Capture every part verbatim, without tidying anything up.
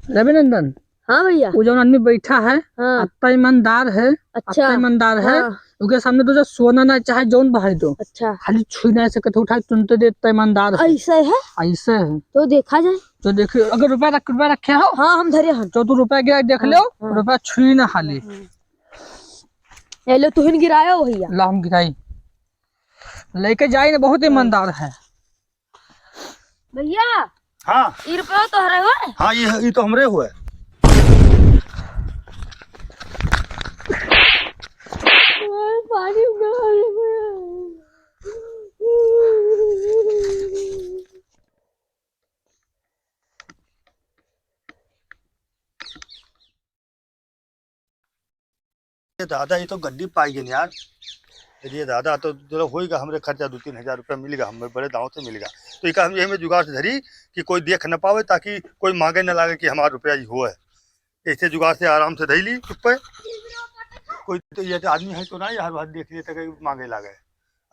रविनंदन, हाँ भैया। वो जौन आदमी बैठा है, हाँ। अत्ता ईमानदार है, अच्छा। अत्ता ईमानदार है, हाँ। ओके सामने तो जो सोना ना चाहे जौन बहाई दो। अच्छा। खाली छुई ना सके तो उठा तुरंत दे, अत्ता ईमानदार है। ऐसे है? ऐसे है। तो देखा जाए। तो देखियो, अगर रुपया रख, रुपया रखे हो? हाँ, हम धरे हन। तो तू रुपया गिरा देख हाँ, लो, हाँ। रुपया छुई ना खाली। हाँ। ये लो, तुहिन गिरायो भैया। ला हम गिराई। लेके जाई ना, बहुत हाँ। ईमानदार है। भैया, हाँ। ई रुपया तोहरे हुए? हाँ, ये, ये तो हमरे हुए। पानी में। ये दादा, ये तो गड्डी पाई गए यार। अरे दादा, तो चलो होइगा, हमरे खर्चा दो तीन हजार रुपया मिलेगा, हमें बड़े दांव से मिलेगा। तो इका हम यही में जुगाड़ से धरी कि कोई देख न पावे, ताकि कोई मांगे न लागे कि हमारा रुपया ही हो है। ऐसे जुगाड़ से आराम से धई ली चुप्पे। कोई तो ये तो आदमी है तो ना यार, बात देख लेता कि मांगे लागे।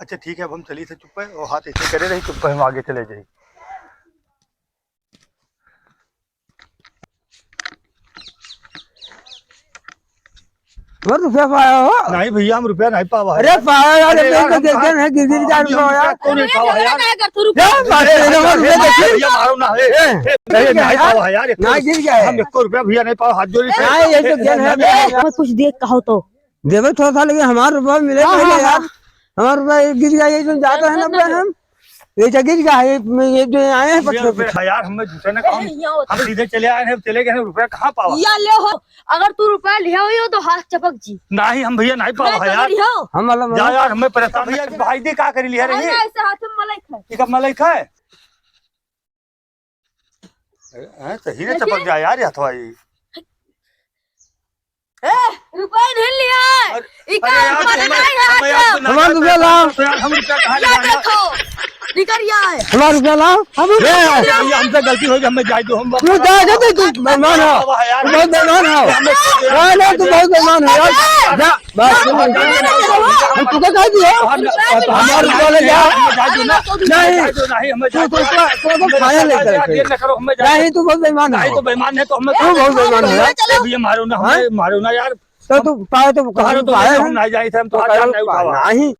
अच्छा ठीक है, अब हम चली थे चुप्पे, और हाथ ऐसे करे रही चुप्पे, हम आगे चले जाई। और रुपया पाया हो? नहीं भैया, हम रुपया नहीं पावा है अरे यार। पाया यार, अरे ये यार, तो हम देखे कहाँ, नहीं, गिर गिर हम जाए ये रुपया यार। रुपया क्यों नहीं पावा है यार? अगर तू रुपया ए, बात अरे, करे ना, अरे, रुपया अरे, देखिए। भैया, मारो ना, ए, ए, ए, ए, नहीं भैया, पावा है यार, ये हमें गिर गया है। हम एको रुपया भैया नहीं पावा, हाथ जोड़ी ए, से। नहीं, ये तो ए, गेम है ए, भैया। ए, कुछ देख कहो तो। देवे थोड़ा सा, लेकिन हमारा रुपया मिले हाँ, पहले हाँ, यार। हाँ। हमारा रुपया गिर गया, ये जो जाता है ना टेंशन रुपया ना हम। ये जगह क्या है? ये, ये जो आए हैं ये पत्थर पे। रुपया यार, हमें झूठे ना काम। ए, यहाँ होता हम है। सीधे चले आए हैं, चले गए हैं, रुपया कहाँ पावा? या ले हो, अगर तू रुपया लिया हो तो हाथ चपक जी। नहीं, हम भैया नहीं पावा नहीं है तो यार। लिया हो। हम वाला जा मतलब यार, हमें परेशान भैया, भाई दी का करी लिया नहीं, रही? नहीं, ऐसे हाथ में मलाई खाए। ये कब मलाई खाए? अरे, हैं, सही ने देखिए। चपक जाए यार, ये हथवा ये। ए, रुपया नहीं लिया है। अरे, इका अरे यार, रुपया हमें, नहीं है हमें आज। यार, हमार रुपया लाओ। तो यार, हम रुपया कहाँ ये ले आएंगे? देखो, निकल गया है। हमार रुपया लाओ। हम ए, रुपया ये हमसे गलती हो गई, हमें जाए दो, हम तू जा, जा, तू, तू बेईमान हो। बाबा यार। तू बहुत बेईमान हो। हमें नहीं, नहीं, तू बहुत बेईमान हो यार। जा, बस। हम तुझे कह दिया। हमार रुपया ले जा। हमें जाए दो ना। नहीं। जाए दो, नहीं, हमें तू, जाए तू, दो। तू, तू तो खाया लेकर यार, के। ये ना करो, हमें जाए नहीं, दो। तू बहुत बेईमान नहीं, हो। तो बेईमान है, तो हमें तू बहुत बेईमान हो यार। चलो। ये मारो ना, हमें हाँ? मारो ना यार। तो तू पाए तो मारो तो पाए हम हम। ना जाए थे, हम तो तो आज करो नहीं उठावा। नहीं।